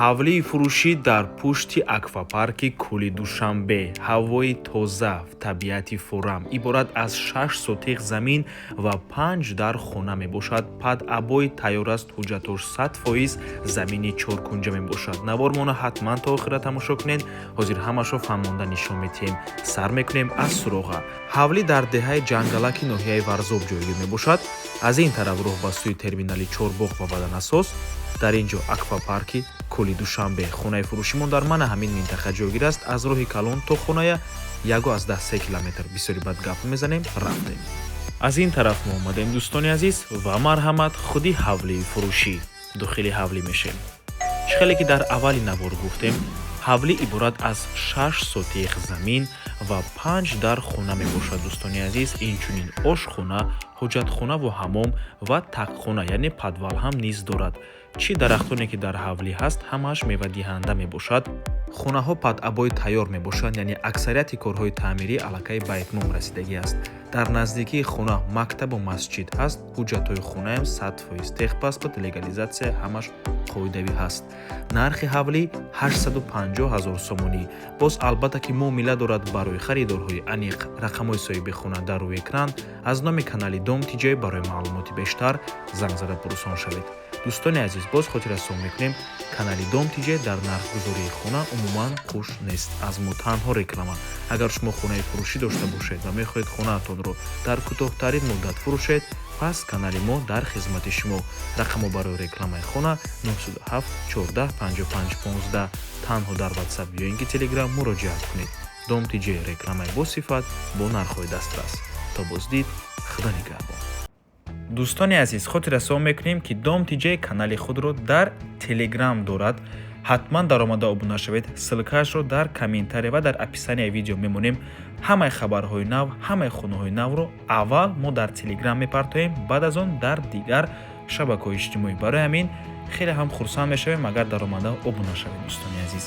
Ҳавлии фурӯшӣ дар пушти аквапарки кӯли Душанбе, ҳавои тоза, табиати форам, иборат аз 6 сотих замин ва панҷ дар хона мебошад. Под обои тайёр аст, ҳуҷҷатош 100%, замини чоркунҷа мебошад. Навормона ҳатман то охира тамошо кунед. Ҳозир ҳамашро фаҳмонда нишон медиҳем. Сар мекунем аз суроға. Ҳавлӣ дар деҳаи Ҷангалаки ноҳияи Варзоб ҷойгир мебошад. Аз ин тараф роҳ ба сӯи терминали Чорбоғ ва Ваданасос, дар ин ҷо аквапарки кӯли Душанбе. Хонаи фурӯшимон дар мана ҳамин минтақа ҷойгир аст. Аз роҳи калон то хоная 1,3 километр. Бисёри бад гап мезанем, рафтем. Аз ин тараф мо омадем, дӯстони азиз, ва марҳамат, худи ҳавлии фурӯшӣ. Дохили ҳавлӣ мешем. Чӣ хеле ки дар аввали навор гуфтем, ҳавлӣ иборат аз 6 сотих замин ва панҷ дар хона мебошад, дӯстони азиз. Инчунин ошхона, ҳоҷатхонаву ҳамом ва тақхона, яъне подвал ҳам низ дорад. Чӣ дарахтоне ки дар ҳавлӣ ҳаст, ҳамааш мевадиҳанда мебошад. Хонаҳо под обои тайёр мебошанд, яъне аксарияти корҳои таъмирӣ аллакай ба итмом расидагӣ аст. Дар наздикии хона мактабу масҷид ҳаст. Ҳуҷҷатҳои хонаам 100%, техпаспорт, легализация, ҳамаш қоидавӣ ҳаст. Нархи ҳавлӣ 850 ҳазор сомонӣ. Боз, албатта, ки муомила дорад. Барои харидорҳои аниқ рақамҳои соҳиби хона дар рӯи экран. Аз номи канали Дом Тиҷай барои маълумоти бештар занг зада пурсон шавед. Дӯстони азиз, боз хотиррасон мекунем: канали Дом Тиҷай дар нархгузории хона умуман хуш нест, аз мо танҳо реклама. Агар шумо хонаи фурӯшӣ дошта бошед ва мехоҳед хонаатонро дар кӯтоҳтарин муддат фурӯшед, пас канали мо дар хизмати шумо. Рақамҳо барои рекламаи хона 907 14 55 15. Танҳо дар Ватсап ё ин ки Телеграм муроҷиат кунед. Дом Тиҷай: рекламаи босифат бо нархҳои дастрас. То боздид, Худо нигаҳбон. Дӯстони азиз, хотиррасон мекунем, ки Дом Тиҷай канали худро дар Телеграм дорад. Ҳатман даромада обуна шавед. Ссылка ашро дар комментария ва дар описания видео мемонем. Ҳамаи хабарҳои нав, ҳамаи хонаҳои навро аввал мо дар Телеграм мепартоем, баъд аз он дар дигар шабакаҳои иҷтимоӣ. Барои ҳамин хеле ҳам хурсанд мешавем, агар даромада обуна шавед, дӯстони азиз.